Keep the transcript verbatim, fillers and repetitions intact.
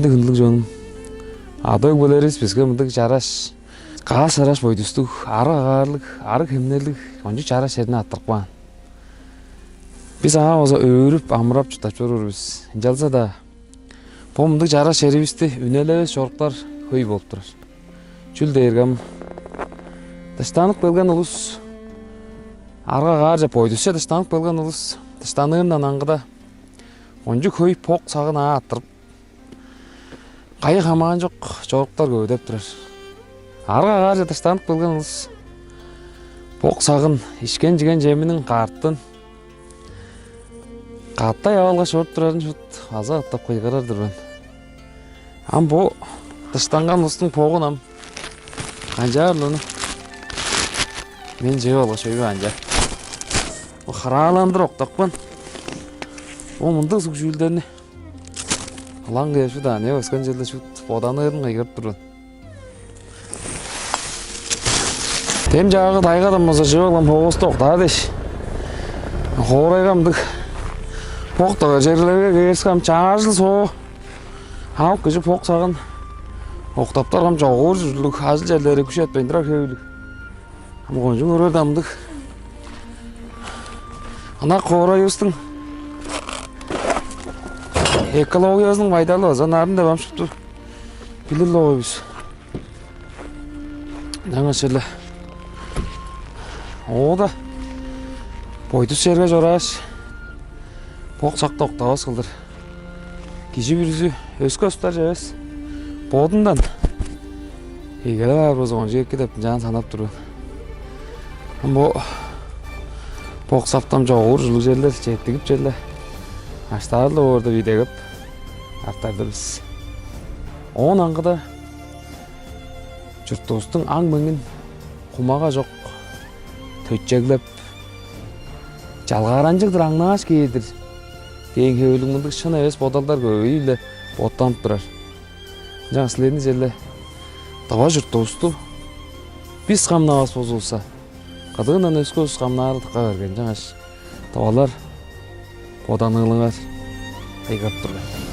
Ындыг хүндүлүг чонум, ада-өгбелеривис биске мындыг чараш, каас-чараш бойдустуг, арыг агаарлыг, арыг хемнерлиг, кончуг чараш черни арттырып каан. Бис аңаа база өөрүп, амырап чурттап чоруур бис. Ынчалза-даа бо мындыг чараш черивисти үнелевес чоруктар хөй болуп турар. Чүл дээрге ам дыштанып келген улус, арга-агаарже, бойдусче дыштанып келген улус дыштаныырындан аңгыда, кончуг хөй бок-сагын аңаа арттырып, кайы хамаан чок чоруктар көвүдеп турар. Арга-агаарже дыштанып келген улус бок-сагын, ишкен-чиген чеминиң картын катай ап алгаш чоруп турарын шуут база катап кыйгырар-дыр мен. Ам бо дыштанган улустуң богун ам канчаар-ла ону мен чыып алгаш, чоюп анча. Бо харааландыр октапкан. Бо мындыг суг чүүлдерни ылаңгыя шуут аан, эвес өскен черде шуут боданыырын кыйгырып тур мен. Дем чаагы тайгадан болза чыып алган богусту октаар дээш, хоорайга мындыг бок тыгар черлерге кээриске, ам чаажыл-соо алып, кижи бок-сагын октаптарга, ам чогуур ужурлуг ажыл-черлери күш четпейн турар хевирлиг. Ам кончуг көрер-даа мындыг. Ынак хоорайывыстың экологиязының байдалы база нарын деп ам шупту билир-ле болгай бис. Ынчангаш черле оода бойдус черге чорааш, бок-сакты октавас кылдыр. Кижи бүрүзү өске улустарже эвес, бодундан эгелеп аар болза, кончуг эки деп ынчаан санап тур мен. Ам бо бок-сактан чогуур ужурлуг черлер четтигип, черле аштаар-ла боор деп идегеп артар-дыр бис. Оон аңгыда чуртувустуң аң-меңин кумага чок төтчеглеп, чалгааранчыг-дыр, аңнааш кээр-дир дээн хевирлиг мындыг шын эвес бодалдар көвей-ле боттанып турар. Ынчангаш силерни черле тыва чуртувусту бис камнавас болзувусса, кыдыындан өске улус камнаары дыка берген. Ынчангаш тывалар, боданыылыңар кыйгырып тур мен.